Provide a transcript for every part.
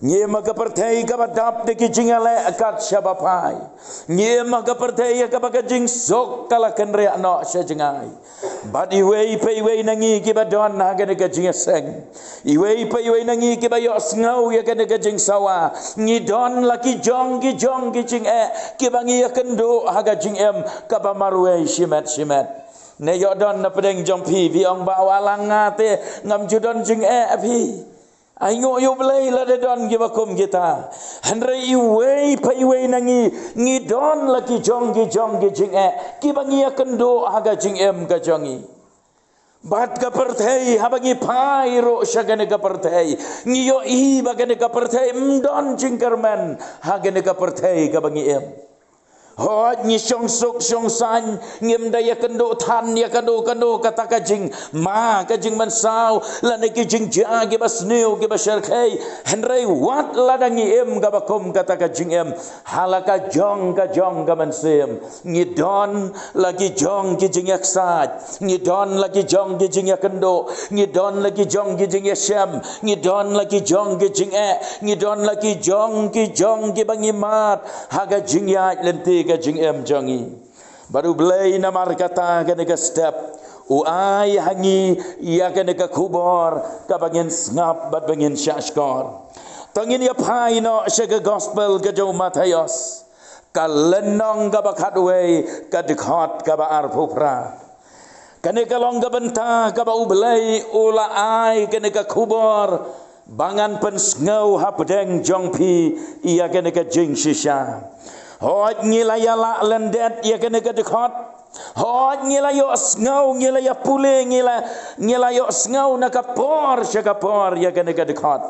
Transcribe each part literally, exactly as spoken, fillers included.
Ngi im ha ka pyrthei kaba dap da ki jingïaleh kat shaba phai. Ngi im ha ka pyrthei ïa kaba ka jingsuk ka la kynriah noh sha jngai. Bad iwei pa iwei na ngi kiba don ha kane ka jingïaseng, iwei pa iwei na ngi kiba ïohsngew ïa kane ka jingsawa, ngi don la ki jong ki jong ki jingeh kiba ngi ïakynduh ha ka jingim kaba marwei shimet shimet. Ne ïoh don na pdeng jong phi, phi ong, "Bah Wahlang, nga te ngam ju don jingeh, phi." Ai nguh ïa U Blei lada don kiba kum kita. Hynrei iwei pa iwei na ngi, ngi don la ki jong ki jong ki jingeh kiba ngi ïakynduh ha ka jingim ka jong ngi. Bad ka pyrthei, haba ngi phai ruh sha kane ka pyrthei, ngi ïohi ba kane ka pyrthei ym don jingkyrmen ha kane ka pyrthei kaba ngi im. Hooid, ngi shong suk shong saiñ, ngim da ïakynduh than ïa kano kano kata ka jingma, ka jingmynsaw, lane ki jingjia kiba sniew kiba shyrkhei. Hynrei wat lada ngi im kaba kum kata ka jingim, ha la ka jong ka jong ka mynsiem, ngi don la ki jong ki jingïaksaid, ngi don la ki jong ki jingïakynduh, ngi don la ki jong ki jingïashem, ngi don la ki jong ki jingeh, ngi don la ki jong ki jong kiba ngi mad ha ka jingïaid lynti ka jingim jong ngi. Bad U Blei namar kata kane ka step u ai ha ngi ïa kane ka khubor kaba ngin sngap bad ba ngin shahshkor. To ngin ïa phai noh sha ka gospel ka jong u Mathaios, ka lynnong kaba khatwei, ka dkhot kaba arphew phra. Kane ka long ka bynta kaba U Blei u la ai kane ka khubor ba ngan pynsngew hapdeng jong phi ïa kane ka jingshisha. Hooid, ngi la ïalah lyndet ïa kane ka dkhot. Hooid, ngi la ïohsngew, ngi la ïapule, ngi la, ngi la ïohsngew na ka por sha ka por ïa kane ka dkhot.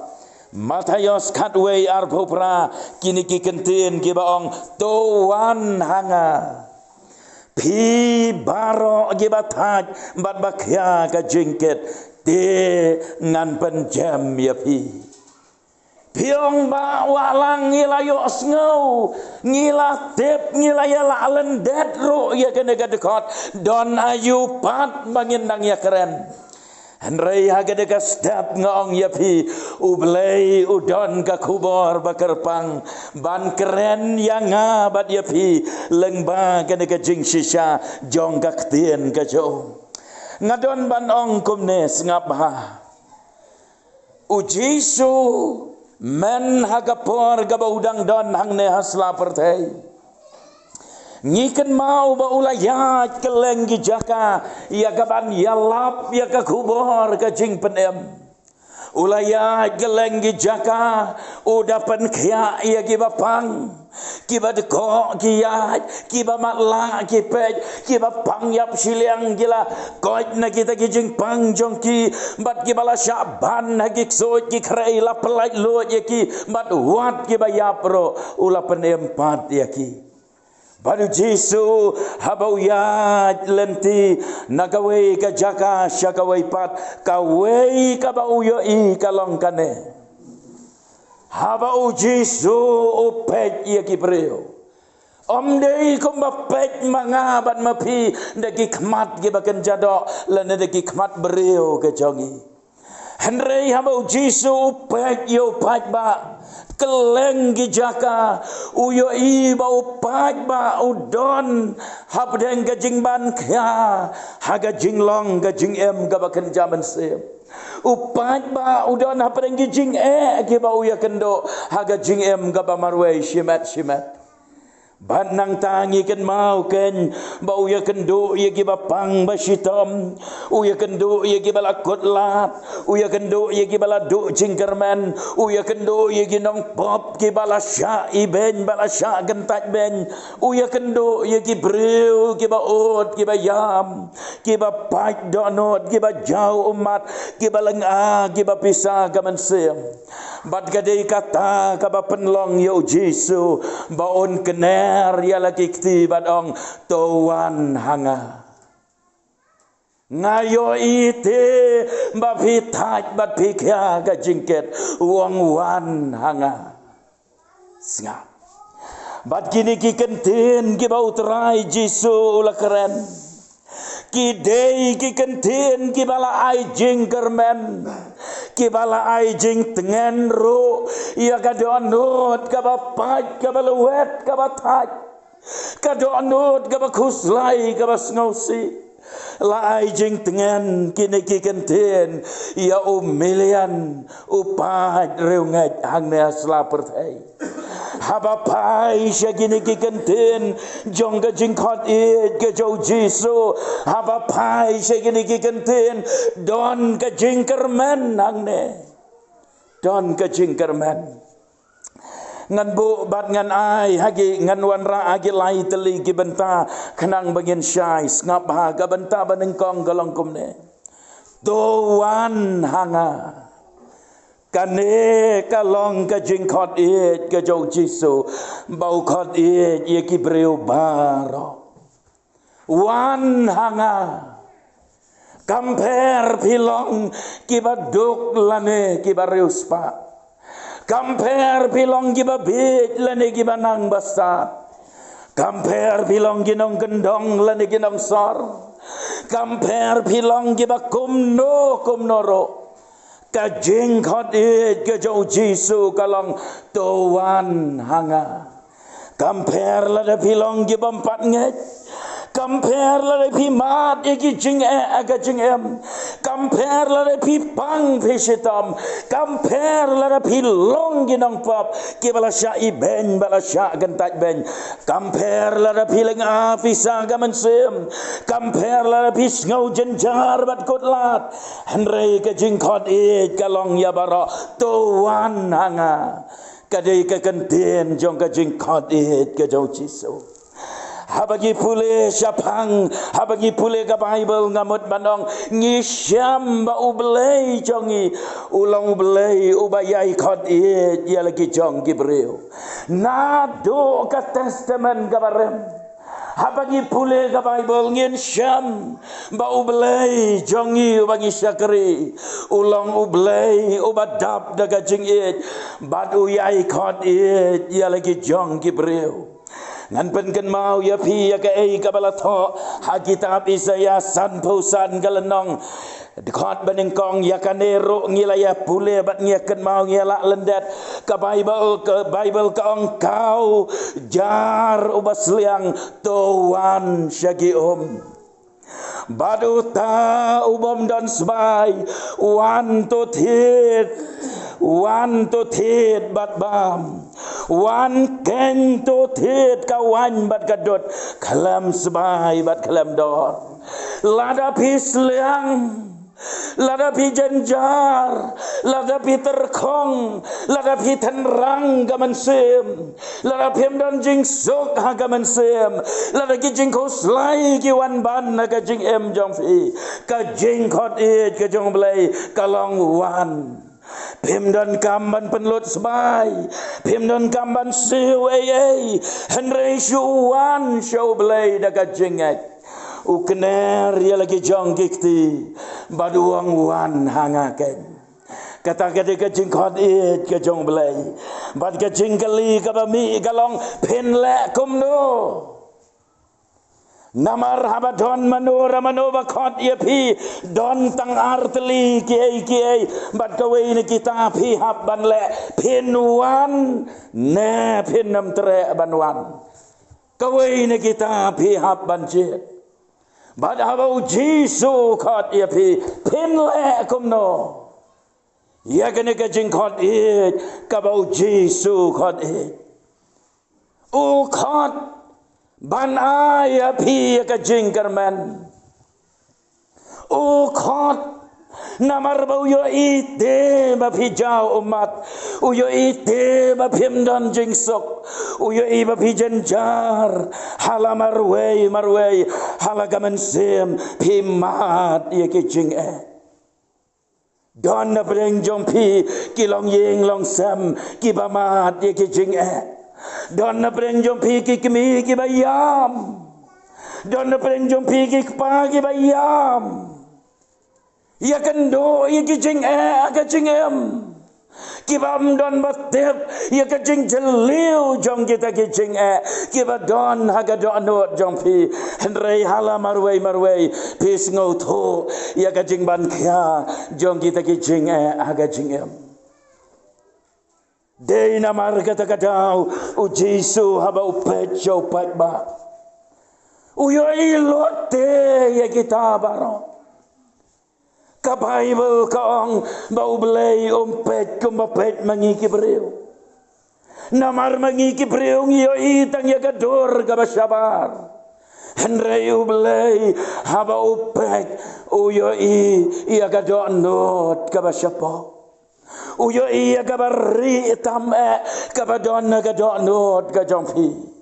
Mathaios khatwei arphew phra, kine ki kyntien kiba ong, "To wan ha nga, phi baroh kiba thait bad ba khia ka jingkit, te ngan pynjem ïa phi." Phi ong, "Bah Wahlang, ngi la ïohsngew, ngi la tip, ngi la ïalah lyndet ruh ïa kane ka dkhot, don aïu pat ba ngin nang ïakren?" Hynrei ha kane ka step nga ong ïa phi, U Blei u don ka khubor ba kyrpang ban kren ïa nga bad ïa phi lyngba kane ka jingshisha jong ka ktien ka jong u. Nga don ban ong kumne, sngap bha. U Jisu, men ha ka por kaba u dang don hangne ha sla pyrthei, ngi kynmaw ba u la ïaid kylleng ki jaka ïa kaban ïalap ïa ka khubor ka jingpynim. U la ïaid kylleng ki jaka, u da pynkhiah ïa kiba pang, kiba dkoh ki ïaid, kiba matlah ki peit, kiba pang ïap shiliang ki la koit na kita ki jingpang jong ki, bad kiba la shah ban ha ki ksuid ki khrei la pyllait luid ïa ki, bad wat kiba ïap ruh u la pynim pat ïa ki. Bad u Jisu haba u ïaid lynti na kawei ka jaka sha kawei pat, kawei kaba u ïohi ka long kane. Haba u Jisu u peit ïa ki briew, ym dei kumba peit ma nga bad ma phi da ki khmat kiba kynja doh lane da ki khmat briew ka jong ngi. Hynrei haba u Jisu u peit ïa u paidbah kylleng ki jaka, u ïohi ba u paidbah u don hapdeng ka jingban khia ha ka jinglong ka jingim kaba kynja mynsiem. U paidbah u don hapdeng ki jingeh kiba u ïakynduh ha ka jingim kaba marwei shimet shimet. Bad nangta ngi kynmaw kein ba u ïakynduh ïa kiba pang ba shitom, u ïakynduh ïa kiba la kut lad, u ïakynduh ïa kiba la duh jingkyrmen, u ïakynduh ïa ki nongpop kiba la shah ibeiñ bad la shah kyntait beiñ, u ïakynduh ïa ki briew kiba ud kiba ïam, kiba pait dohnud, kiba jaw ummat, kiba lynga, kiba pisa ka mynsiem. Bad ka dei kata kaba pynlong ïa u Jisu ba un kner ïa la ki kti bad ong, "To wan ha nga. Nga ïohi te ba phi thait bad phi khia ka jingkit, u ong, wan ha nga." Sngap. Bad kine ki kyntien kiba u Trai Jisu u la kren, ki dei ki kyntien kiba la ai jingkyrmen, Kiba la ai jingtngen ruh ïa ka dohnud kaba pait, kaba lwet, kaba thait, ka dohnud kaba khuslai, kaba sngewsih. La ai jingtngen kine ki kyntien ïa u Milian u paid riewngeit hangne ha sla pyrthei. Haba phai sha kine ki kyntien jong ka jingkhot ïeit ka jong u Jisu, haba phai sha kine ki kyntien, don ka jingkyrmen hangne. Don ka jingkyrmen. Ngan buh bad ngan ai ha ki, ngan wanrah ha ki lai tylli ki bynta khnang ba ngin shai. Sngap ha ka bynta banyngkong ka long kumne: To wan ha nga. Kane ka long ka jingkhot ïeit ka jong u Jisu ba u khot ïeit ïa ki briew baroh. Wan ha nga. Kam pher phi long kiba duk lane kiba riewspah. Kam pher phi long kiba bieit lane kiba nang bastad. Kam pher phi long ki nongkyndong lane ki nongsor. Kam pher phi long kiba kumno kumno ruh. Ka jingkhot ïeit ka jong u Jisu ka long: To wan ha nga. Kam pher lada phi long ki bym pat ngeit. Kam pher lada phi mad ïa ki jingeh ha ka jingim. Kam pher lada phi pang phi shitom. Kam pher lada phi long ki nongpop kiba la shah ibeiñ bad la shah kyntait beiñ. Kam pher lada phi lynga pisa ka mynsiem. Kam pher lada phi sngew jynjar bad kut lad. Hynrei ka jingkhot ïeit ka long ïa baroh: To wan ha nga. Ka dei ka kyntien jong ka jingkhot ïeit ka jong u Jisu. Haba ngi pule shaphang, haba ngi pule ka Baibl, nga mut ban ong, ngi shem ba u Blei jong ngi u long u Blei uba ïai khot ïeit ïa la ki jong ki briew. Naduh ka Testament kaba rim, haba ngi pule ka Baibl ngin shem ba u Blei jong ngi uba ngi shakri u long u Blei uba dap da ka jingïeit bad u ïai khot ïeit ïa la ki jong ki briew. Ngan pynkynmaw ïa phi ïa kaei kaba la thoh ha kitab Isaïah sanphew san ka lynnong dkhot banyngkong. Ïa kane ruh ngi la ïa pule bad ngi ïa kynmaw, ngi ïa lah lyndet. Ka Baibl, ka Baibl ka ong: Ka u jar uba sliang, to wan sha ki um. Bad uta u bym don sbai, wan to thied, wan to thied bad bam. Wan khein to thied ka waiñ bad ka dud khlem sbai bad khlem dor. Lada phi sliang, lada phi jynjar, lada phi tyrkhong, lada phi tynrang ka mynsiem, lada phim don jingsuk ha ka mynsiem, lada ki jingkhuslai ki wan ban ha ka jingim jong phi, ka jingkhot ïeit ka jong u Blei ka long: Wan. Phim don kam ban pynlut sbai, phim don kam ban siew ei ei, hynrei shu wan sha u Blei da ka jingngeit. U kner ïa la ki jong ki kti bad u ong: Wan ha nga keiñ. Kata ka dei ka jingkhot ïeit ka jong u Blei. Bad ka jingkylli kaba mih ka long: Phin leh kumno? Namar haba don mano re mano ba khot ïa phi, don tang ar tylli kiei kiei bad kawei na kita phi hap ban leh: Phin wan ne phin ym treh ban wan. Kawei na kita phi hap ban jied. Bad haba u Jisu u khot ïa phi, phin leh kumno? Ïa kane ka jingkhot ïeit kaba u Jisu u khot ïeit. U khot ban ai ïa phi ïa ka jingkyrmen. U khot namar ba u ïohi te ba phi jaw ummat, u ïohi te ba phim don jingsuk, u ïohi ba phi jynjar ha la marwei marwei, ha la ka mynsiem phi mad ïa ki jingeh. Don na pdeng jong phi ki longïing longsem kiba mad ïa ki jingeh. Don na pdeng jong phi ki kmie kiba ïam. Don na pdeng jong phi ki kpa kiba ïam. Ïakynduh ïa ki jingeh ha ka jingim. Kiba ym don ba tip ïa ka jingjylliew jong kita ki jingeh kiba don ha ka dohnud jong phi. Hynrei ha la marwei marwei phi sngewthuh ïa ka jingban khia jong kita ki jingeh ha ka jingim. Dei namar kata ka daw u Jisu haba u peit sha u paidbah, u ïohi lut te ïa kita baroh. Ka Baibl ka ong ba U Blei um peit kumba peit ma ngi ki briew. Namar ma ngi ki briew ngi ïohi tang ïa ka dur kaba shabar. Hynrei U Blei haba u peit u ïohi ïa ka dohnud kaba shapoh. U ïohi ïa kaba rieh tam eh kaba don ha ka dohnud ka jong phi.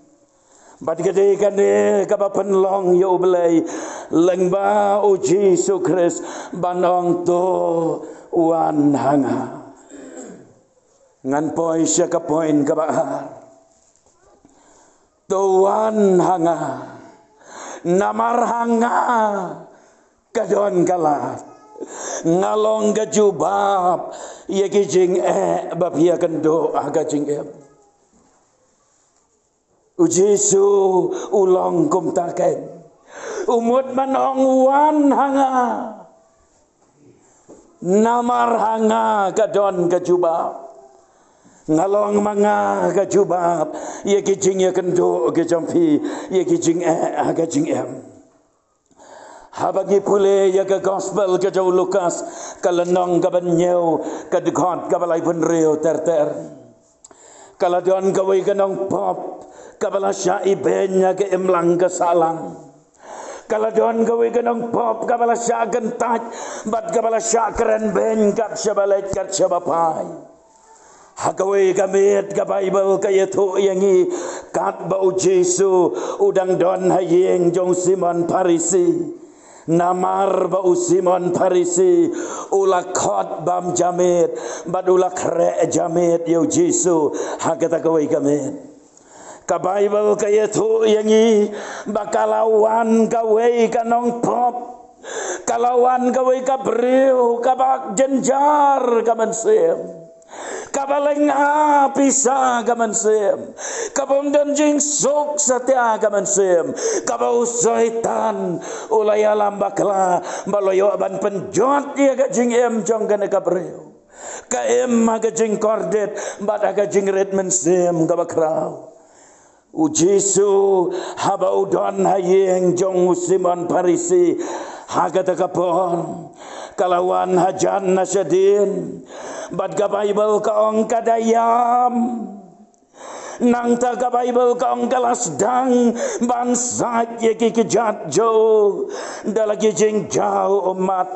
Bad ka dei kane kaba pynlong ïa U Blei lyngba u Jisu Khrist ban ong, to wan ha nga. Ngan poi sha ka point kaba ar. To wan ha nga. Namar ha nga ka don ka lad. Nga long ka jubab ïa ki jingeh ba phi ïakynduh ha ka jingim. U Jisu u long kumta keiñ. U mut ban ong, wan ha nga. Namar ha nga ka don ka jubab. Nga long ma nga ka jubab ïa ki jingïakynduh ki jong phi ïa ki jingeh ha ka jingim. Haba ngi pule ïa ka gospel ka jong u Lukas, ka lynnong kaba hynñiew, ka dkhot kaba laiphew hynriew ter ter. Ka la don kawei ka nongpop kaba la shah ibeiñ ha ka imlang ka sahlang. Ka la don kawei ka nongpop kaba la shah kyntait bad kaba la shah krenbeiñ kat shaba leit kat shaba phai. Ha kawei ka miet ka Baibl ka ïathuh ïa ngi katba u Jisu u dang don ha ïing jong u Simon Pharisi. Namar ba u Simon Pharisi u la khot bam ja miet bad u la khreh ja miet ïa u Jisu ha kata kawei ka miet. Ka Baibl ka ïathuh ïa ngi ba ka la wan kawei ka nongpop. Ka la wan kawei ka briew kaba jynjar ka mynsiem. Kaba lynga pisa ka mynsiem. Kaba ym don jingsuk satia ka mynsiem. Kaba u Soitan u la ïalam bakla ba u la ïoh ban pynjot ïa ka jingim jong kane ka briew. Ka im ha ka jingkordit bad ha ka jingrit mynsiem kaba khraw. U Jisu haba u don ha ïing jong u Simon Pharisi ha kata ka por, ka la wan hajan na shadien. Bad ka Baibl ka ong ka da ïam. Nangta ka Baibl ka ong ka la sdang ban sait ïa ki kjat jong u da la ki jingjaw ummat.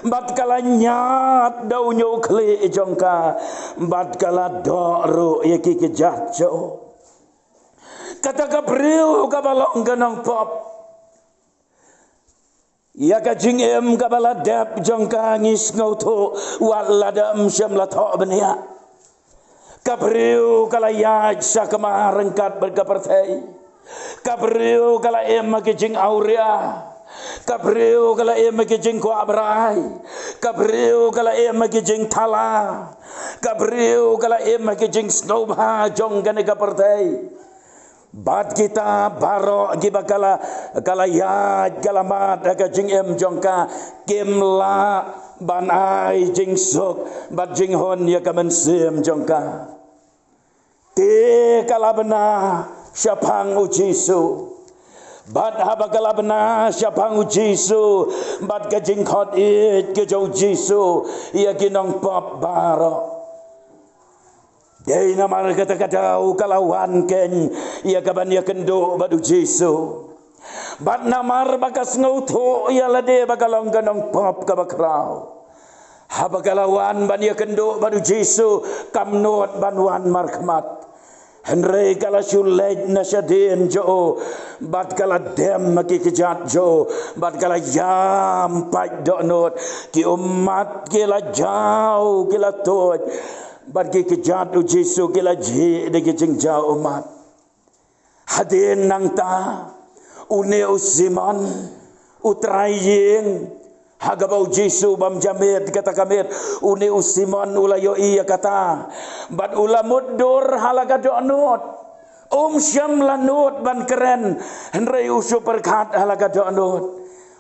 Bad ka la ñiad da u ñiuhkhlieh jong ka. Bad ka la doh ruh ïa ki kjat jong u. Kata ka briew kaba long ka nongpop. Ïa ka jingim kaba la dep jong ka ngi sngewthuh wat lada ym shym la thoh bniah. Ka briew ka la ïaid sakma ryngkat bad ka pyrthei. Ka briew ka la im ha ki jingawria. Ka briew ka la im ha ki jingkwah brai. Ka briew ka la im ha ki jingthala. Ka briew ka la im ha ki jingsngewbha jong kane ka pyrthei. Bad kita baroh kiba ka la, ka la ïaid, ka la mad ha ka jingim jong ka, kim lah ban ai jingsuk bad jinghun ïa ka mynsiem jong ka. Te ka la bna shaphang u Jisu. Bad haba ka la bna shaphang u Jisu bad ka jingkhot ïeit ka jong u Jisu ïa ki nongpop baroh. Dei namar kata ka daw ka la wan keiñ ïa ka ban ïakynduh bad u Jisu. Bad namar ba ka sngewthuh ïa lade ba ka long ka nongpop kaba khraw. Haba ka la wan ban ïakynduh bad u Jisu kam nud ban wan markhmat. Hynrei ka la shu leit na shadien jong u bad ka la dem ha ki kjat jong u bad ka la ïam pait dohnud. Ki ummat ki la jaw, ki la tuid. Bad ki kjat u Jisu ki la jhieh da ki jingjaw ummat. Hadien nangta une u Simon u trai ïing Ha kaba u Jisu bym ja miet kata ka miet, une u Simon u la ïohi ïa kata, bad u la mutdur ha la ka dohnud. Um shym la nud ban kren, hynrei u shu pyrkhat ha la ka dohnud.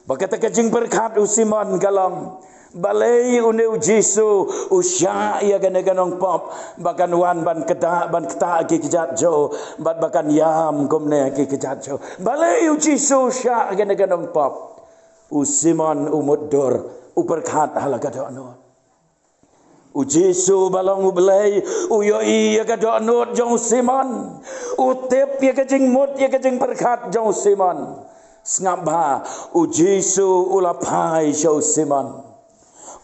Ba kata ka jingpyrkhat u Simon ka long, balei une u Jisu u shah ïa kane ka nongpop, ba kan wan ban ktah, ban ktah ki kjat jong u, bad ba kan ïam kumne ki kjat jong u. Balei u Jisu u shah ïa kane ka nongpop? U Simon u mutdur, u pyrkhat ha la ka dohnud. U Jisu ba long U Blei u ïohi ïa ka dohnud jong u Simon. U tip ïa ka jingmut, ïa ka jingpyrkhat jong u Simon. Sngap bha, u Jisu u la phai sha u Simon.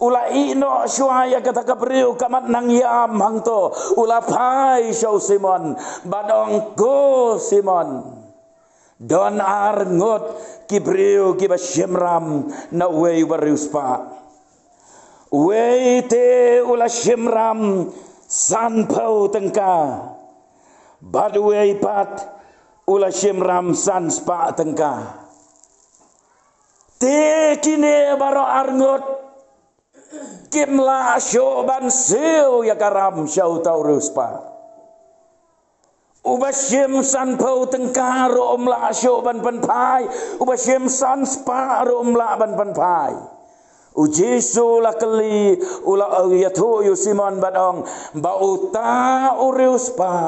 U la ïeh noh shuwa ïa kata ka briew ka mat nang ïam hangto. U la phai sha u Simon bad ong, ko Simon, don ar ngut ki briew kiba shim ram na uwei u bariewspah. Uwei te u la shim ram sanphew tyngka, bad uwei pat u la shim ram sanspah tyngka. Te kine baroh ar ngut kim lah shuh ban siew ïa ka ram sha uta u riewspah. Uba shim sanphew tyngka ruh um lah shuh ban pynphai, uba shim sanspah ruh um lah ban pynphai. U Jisu u la kylli, u la ïathuh ïa u Simon bad ong, ba uta u riewspah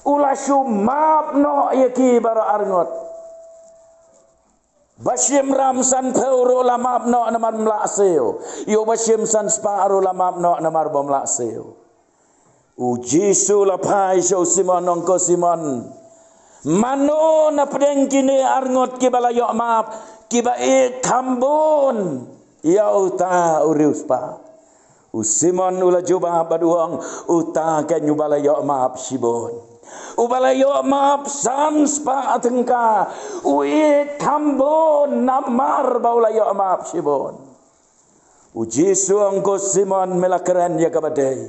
u la shu map noh ïa ki baroh ar ngut. Ba shim ram sanphew ruh la map noh namar um lah siew. Ïa uba shim sanspah ruh la map noh namar bym lah siew. U Jisu u la phai sha u Simon, ong, ko Simon, mano na pdeng kine ar ngut kiba la ïoh map kiba ïeit kham bun ïa uta u riewspah? U Simon u la jubab bad u ong, uta keiñ uba la ïoh map shibun. Uba la ïoh map sanspah tyngka, u ïeit kham bun namar ba u la ïoh map shibun. U Jisu u ong, ko Simon, me la kren ïa kaba dei.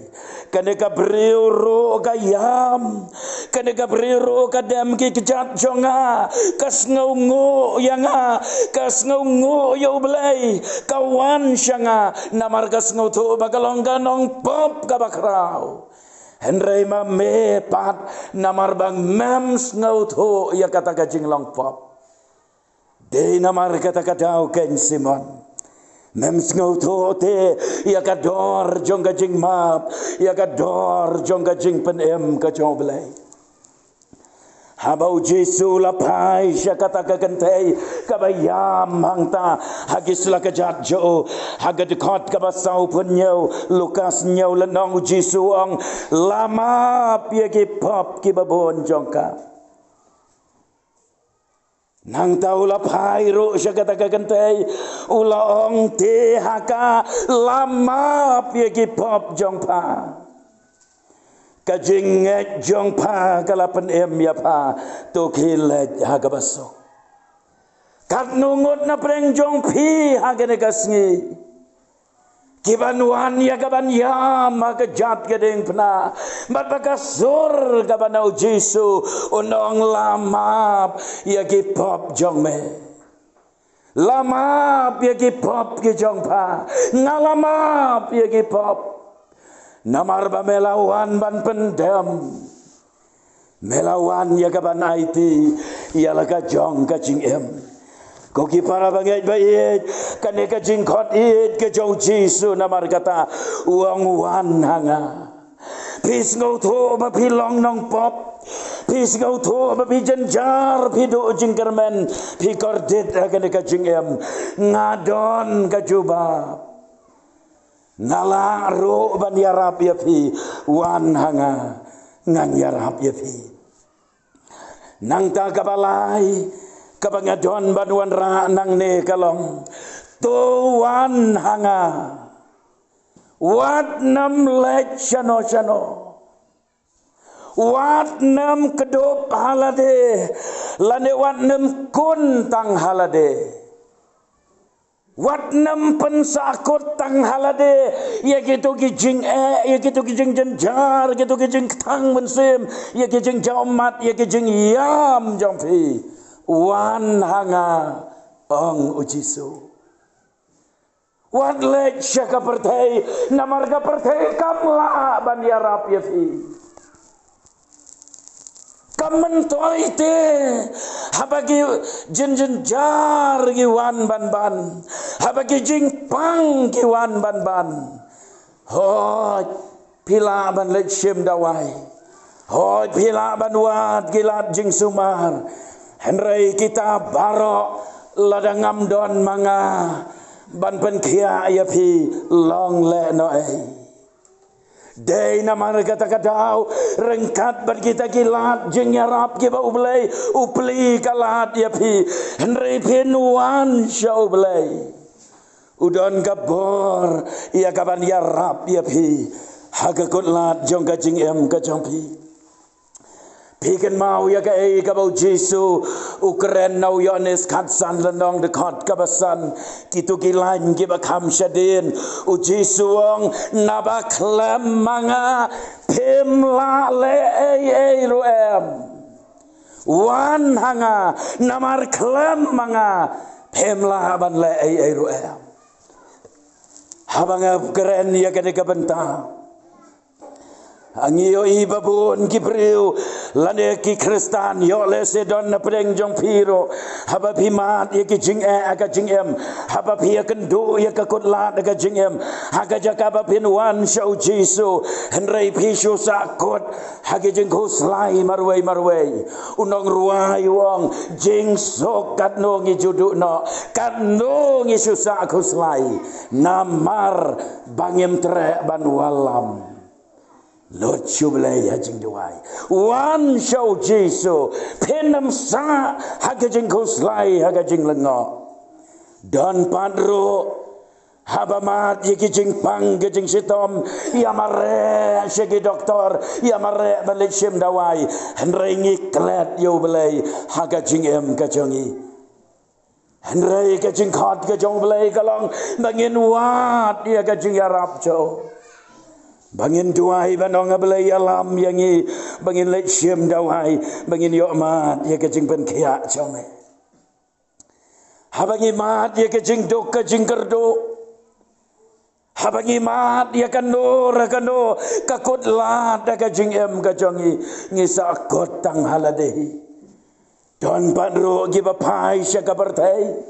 Kane ka briew ruh ka ïam. Kane ka briew ruh ka dem ki kjat jong nga. Ka sngewnguh ïa nga. Ka sngewnguh ïa U Blei. Ka wan sha nga namar ka sngewthuh ba ka long ka nongpop kaba khraw. Hynrei ma me pat, namar ba mem sngewthuh ïa kata ka jinglong pop. Dei namar kata ka daw keiñ Simon, mem sngewthuh te ïa ka dor jong ka jingmap, ïa ka dor jong ka jingpynim ka jong U Blei. Haba u Jisu u la phai sha kata ka kynthei kaba ïam hangta, ha ki sla kjat jong u, ha ka dkhot kaba sawphew hynñiew, Lukas hynñiew lynnong, u Jisu u ong, la map ïa ki pop kiba bun jong ka. Nangta u la phai ruh sha kata ka kynthei, u la ong te ha ka, la map ïa ki pop jong pha. Ka jingngeit jong pha ka la pynim ïa pha, to khie leit ha kaba suk. Katno ngut na pdeng jong phi ha kane ka sngi kiban wan ïa kaban ïam ha ka jait ka diengphna, bad ba ka sur kaba na u Jisu, un ong, la map ïa ki pop jong me. La map ïa ki pop ki jong pha. Nga la map ïa ki pop. Namar ba me la wan ban pyndem. Me la wan ïa kaban aiti ïa la ka jong ka jingim. Ko ki para bangeit ba ïeit, kane ka jingkhot ïeit ka jong u Jisu namar kata u ong, wan ha nga. Phi sngewthuh ba phi long nongpop. Phi sngewthuh ba phi jynjar, phi duh jingkyrmen, phi kordit ha kane ka jingim. Nga don ka jubab. Nga lah ruh ban ïarap ïa phi, wan ha nga, ngan ïarap ïa phi. Nangta kaba lai, kaba nga don ban wanrah nangne ka long, to wan ha nga. Wat nym leit shano shano. Wat nym kdup ha lade, lane wat nym kun tang ha lade. Wat nym pynsahkut tang ha lade ïa kito ki jingeh, ïa kito ki jingjynjar, kito ki jingkthang mynsiem, ïa ki jingjaw ummat, ïa ki jingïam jong phi. Wan ha nga, ong u Jisu. Wat leit sha ka pyrthei, namar ka pyrthei kam lah ban ïarap ïa phi. Kam myntoi te, haba ki jynjar ki wan ban ban, haba ki jingpang ki wan ban ban. Hooid, phi lah ban leit shim dawai. Hooid, phi lah ban wad ki lad jingsumar. Hynrei kita baroh, lada ngam don ma nga ban pynkhiah ïa phi, long lehnohei. Dei namar kata ka daw, ryngkat bad kita ki lad jingïarap kiba U Blei u plie ka lad ïa phi, hynrei phin wan sha U Blei, u don ka bor ïa kaban ïarap ïa phi ha ka kutlad jong ka jingim ka jong phi. Phi kynmaw ïa kaei kaba U Jisu u kren na u Ïoannis khatsan lynnong, dkhot kaba san, kito ki lain kiba kham shadien. U Jisu u ong, naba khlem ma nga phim lah leh ei ei ruh em. Wan ha nga, namar khlem ma nga phim lah ban leh ei ei ruh em. Haba nga kren ïa kane ka bynta, ngi ïohi ba bun ki briew lane ki Khristan, ïoh lehse don na pdeng jong phi ruh, haba phi mad ïa ki jingeh ha ka jingim, haba phi ïakynduh ïa ka kutlad ha ka jingim, ha ka jaka ba phin wan sha U Jisu, hynrei phi shu sah kut ha ki jingkhuslai marwei marwei. U nongrwai u ong, jingsuk katno ngi ju duh noh, katno ngi shu sah khuslai, namar ba ngim treh ban wallam. Lut sha U Blei ha jingduwai. Wan sha U Jisu, phin ym sah ha ka jingkhuslai, ha ka jinglyngngoh. Don pat ruh, haba mad ïa ki jingpang ki jingshitom, ïa mareh sha ki doktor, ïa mareh ban leit shim dawai, hynrei ngi klet ïa U Blei ha ka jingim ka jong ngi. Hynrei ka jingkhot ka jong U Blei ka long ba ngin wad ïa ka jingïarap jong u. Ba ngin duwai ban ong, A Blei, ïalam ïa ngi ba ngin leit shim dawai, ba ngin ïoh mad ïa ka jingpynkhiah jong me. Haba ngi mad ïa ka jingduk ka jingkyrduh, haba ngi mad ïa kano re kano ka kutlad ha ka jingim ka jong ngi, ngi sah kut tang ha lade hi. Don pat ruh kiba phai sha ka pyrthei,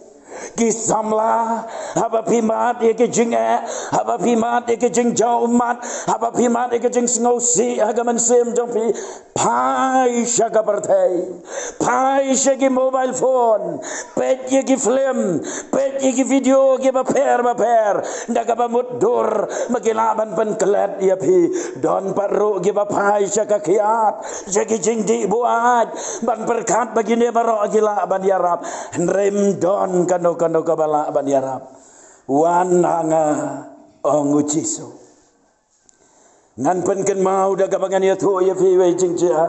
ki samla. Haba phi mad ïa ki jingeh, haba phi mad ïa ki jingjaw ummat, haba phi mad ïa ki jingsngewsih ha ka mynsiem jong phi, phai sha ka pyrthei, phai sha ki mobile phone, peit ïa ki film, peit ïa ki video kiba pher ba pher, da kaba mutdur ba ki lah ban pynklet ïa phi. Don pat ruh kiba phai sha ka kiad, sha ki jingdih buaid, ban pyrkhat ba kine baroh ki lah ban ïarap, hynrei ym don kano kano kaba lah ban ïarap. Wan ha nga, ong U Jisu. Ngan pynkynmaw da kaba ngan ïathuh ïa phi wei jingjia.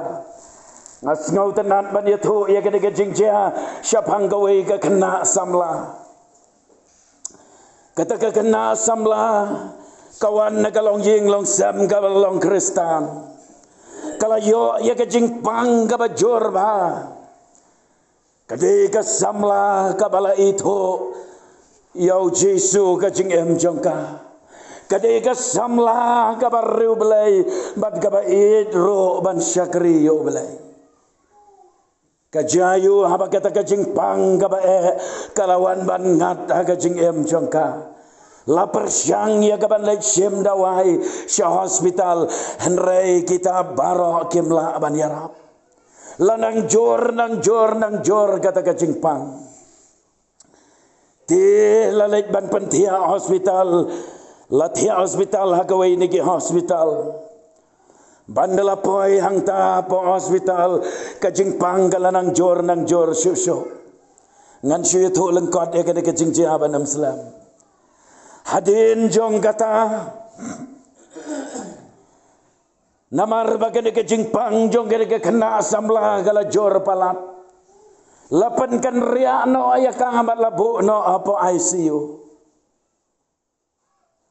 Nga sngewtynnat ban ïathuh ïa kane ka jingjia shaphang kawei ka khynnah samla. Kata ka khynnah samla ka wan na ka longïing longsem kaba long Khristan. Ka la ïoh ïa ka jingpang kaba jur bha. Ka dei ka samla kaba la ithuh ïa U Jisu ka jingim jong ka. Ka dei ka samla kaba riewblei bad kaba ïeit ruh ban shakri ïa U Blei. Ka jia ïa u haba kata ka jingpang kaba eh ka la wan ban ngat ha ka jingim jong ka. La pyrshang ïa ka ban leit shim dawai sha hospital, hynrei kita baroh kim lah ban ïarap. La nang jur, nang jur, nang jur kata ka jingpang. Te la leit ban pynthiah hospital, la thiah hospital ha kawei na ki hospital. Ban da la poi hangta hapoh hospital, ka jingpang ka la nang jur, nang jur shuh shuh. Ngan shu ïathuh lyngkot ïa kane ka jingjia ban ym slem. Hadien jong kata, namar ba kane ka jingpang jong kane ka khynnah samla ka la jur palat, la pynkynriah noh ïa ka bad la buh noh hapoh I C U.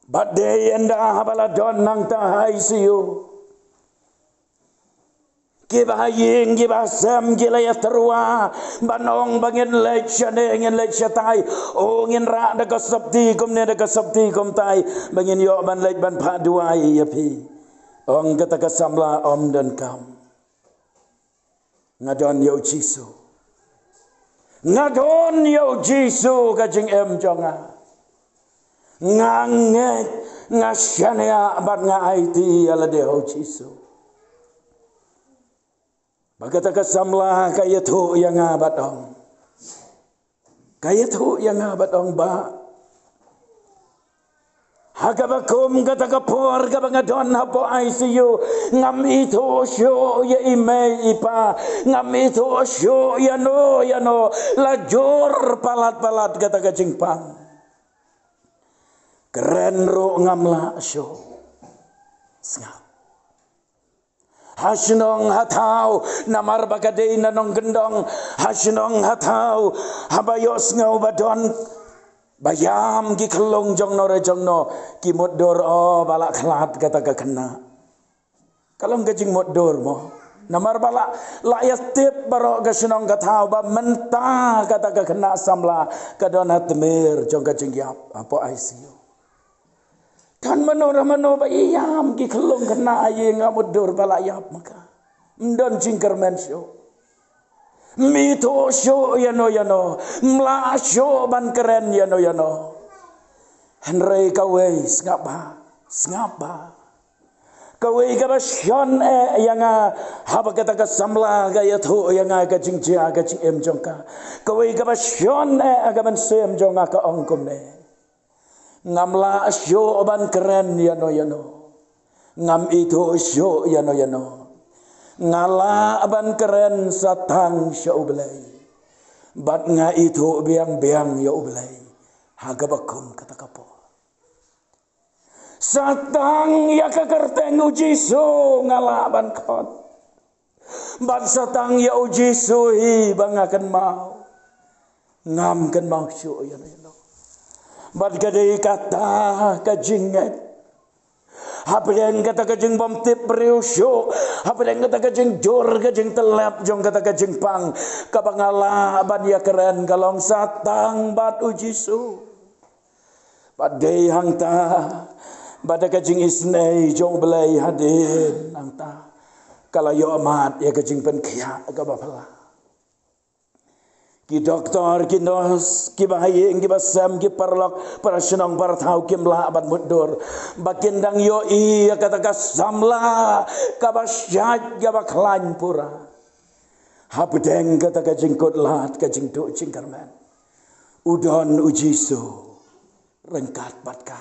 Bad dei ynda haba la don nangta ha I C U, Kiba ha ïing, kiba ha sem, ki la ïa tyrwa ban ong ba ngin leit shane, ngin leit shatai. O, ngin rah da ka sopti kumne, da ka sopti kumtai, ba ngin ïoh ban leit ban phah duwai ïa phi. Ong kata ka samla, ym donkam. Nga don ïa u Jisu. Nga don ïa u Jisu ka jingim jong nga. Nga ngeit, nga shaniah bad nga aiti ïa lade ha u Jisu. Ba kata ka samla ka ïathuh ïa nga bad ong. Ka ïathuh ïa nga bad ong ba ha kaba kum kata ka por kaba nga don hapoh I C U, ngam ithuh shuh ïa i mei i pa, ngam ithuh shuh ïano ïano, la jur palat palat kata ka jingpang. Kren ruh ngam lah shuh. Sngap. Ha shnong ha thaw, namar ba ka dei na nongkyndong, ha shnong ha thaw, haba ïohsngew ba don ba ïam ki khyllung jongno re jongno, ki mutdur, o, ba la khlad kata ka khynnah. Ka long ka jingmutdur mo. Namar ba la, la ïa tip baroh ka shnong ka thaw ba mynta kata ka khynnah samla ka don ha tmier jong ka jingïap hapoh I C U. Kan mano ra mano ba ïam ki khyllung khynnah, aïe, nga mutdur ba la ïap ma ka. Ym don jingkyrmen shuh. Ym ithuh shuh ïano ïano. Ym lah shuh ban kren ïano ïano. Hynrei kawei, sngap bha, sngap bha. Kawei kaba shon eh ïa nga, haba kata ka samla ka ïathuh ïa nga ka jingjia ka jingim jong ka. Kawei kaba shon eh ha ka mynsiem jong nga ka ong kumne. Ngam lah shuh ban kren ïano ïano. Ngam ithuh shuh ïano ïano. Nga lah ban kren sa tang sha U Blei. Bad nga ithuh biang biang ïa U Blei ha kaba kum kata ka por. Sa tang ïa ka kyrteng U Jisu nga lah ban khot. Bad sa tang ïa U Jisu hi ba nga kynmaw. Ngam kynmaw shuh ïano ïano. Bad ka dei kata ka jingngeit. Hapdeng kata ka jingbymtip briew shuh, hapdeng kata ka jingjur, ka jingtyllep jong kata ka jingpang, kaba nga lah ban ïakren ka long sa tang bad U Jisu. Bad dei hangta ba da ka jingisynei jong U Blei hadien hangta ka la ïoh mad ïa ka jingpynkhiah kaba phylla. Ki doktor, ki nurse, kiba ha ïing, kiba sem, ki paralok, para shnong para thaw, kim lah ban mutdur ba kin dang ïohi ïa kata ka samla kaba shait, kaba khlaiñ pura. Hapdeng kata ka jingkut lad, ka jingduh jingkyrmen, u don U Jisu ryngkat bad ka.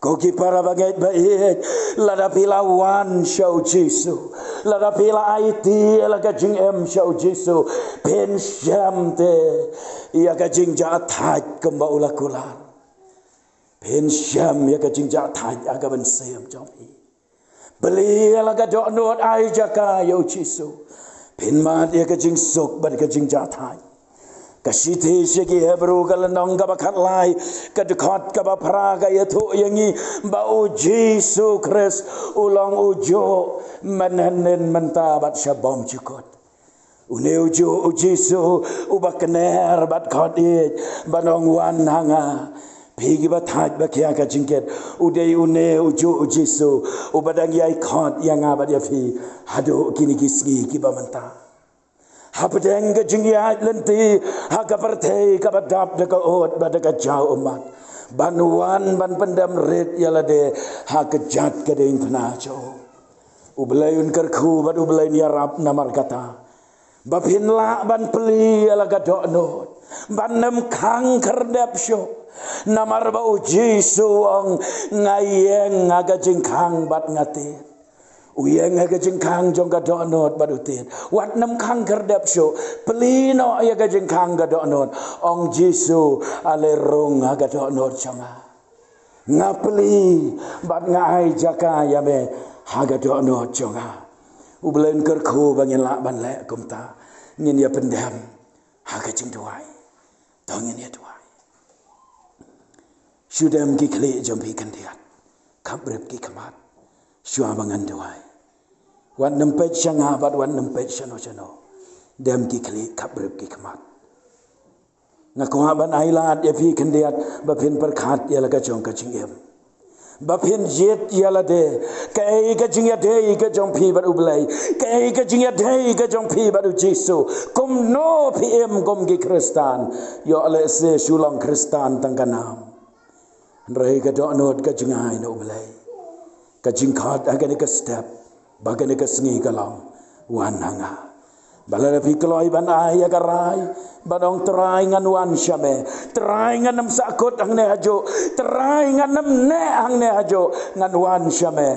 Ko ki para bangeit ba ïeit, lada phi la wan sha U Jisu, lada phi la aiti ïa la ka jingim sha U Jisu, phin shem te ïa ka jingjahthait kumba u la kular. Phin shem ïa ka jingjahthait ha ka mynsiem jong phi. Plie ïa la ka dohnud, ai jaka ïa U Jisu. Phin mad ïa ka jingsuk bad ka jingjahthait. Ka shithi sha ki Hebru ka lynnong kaba khatlai, ka dkhot kaba phra ka ïathuh ïa ngi ba U Jisu Khrist u long ujuh mynhynnin, mynta bad sha bymjukut. Une ujuh U Jisu uba kner bad khot ïeit ban ong, wan ha nga phi kiba thait ba khia ka jingkit. U dei une ujuh U Jisu uba dang ïai khot ïa nga bad ïa phi haduh kine ki sngi kiba mynta. Hapdeng ka jingïaid lynti ha ka pyrthei kaba dap da ka ud bad da ka jaw ummat, ban wan ban pyndem rit ïa lade ha ka jait ka diengphna jong U Blei. Un kyrkhu bad U Blei un ïarap namar kata ba phin lah ban plie ïa la ka dohnud, ban nym khang khyrdep shuh. Namar ba U Jisu u ong, nga ïeng ha ka jingkhang bad nga tied. U ïeng ha ka jingkhang jong ka dohnud bad u tied. Wat nym khang khyrdep shuh, plie noh ïa ka jingkhang ka dohnud. Ong Jisu, ale rung ha ka dohnud jong nga. Nga plie bad nga ai jaka ïa me ha ka dohnud jong nga. U Blei un kyrkhu ba ngin lah ban leh kumta. Ngin ïa pyndem ha ka jingduwai. To ngin ïa duwai. Shu dem ki khlieh jong phi khyndiat, khapbrip ki khmat shuwa ba ngan duwai. Wat nym peit sha nga bad wat nym peit shano shano. Dem ki khlieh, khapbrip ki khmat. Nga kwah ban ai lad ïa phi khyndiat ba phin pyrkhat ïa la ka jong ka jingim. Ba phin jied ïa lade, kaei ka jingïadei ka jong phi bad U Blei, kaei ka jingïadei ka jong phi bad U Jisu. Kumno phi im kum ki Khristan? Ïoh lehse shu long Khristan tang ka nam. Hynrei ka dohnud ka jngai na U Blei. Ka jingkhot ha kane ka step, ba kane ka sngi ka long, wan ha nga. Ba lada phi kloi ban ai ïa ka rai, ban ong, Trai, ngan wan sha me. Trai, ngan ym sahkut hangne hajuh. Trai, ngan ym neh hangne hajuh. Ngan wan sha me.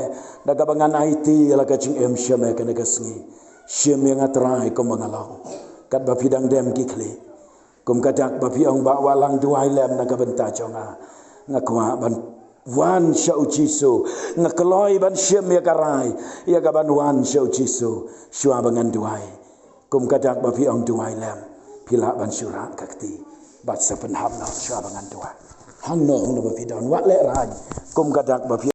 Da kaba ngan aiti ïa la ka jingim sha me kane ka sngi. Shim ïa nga Trai kumba nga long. Katba phi dang dem ki khlieh. Kum ka dak ba phi ong, Bah Wahlang, duwai lem na ka bynta jong nga. Nga kwah ban wan sha U Jisu. Nga kloi ban shim ïa ka rai ïa ka ban wan sha U Jisu. Shuwa ba ngan duwai, kum ka dak ba phi ong, duwai lem, phi lah ban shu rah ka kti bad sa pynhap noh shuwa ba ngan duwai. Hangno hangno ba phi don, wat lehraiñ. Kum ka dak ba phi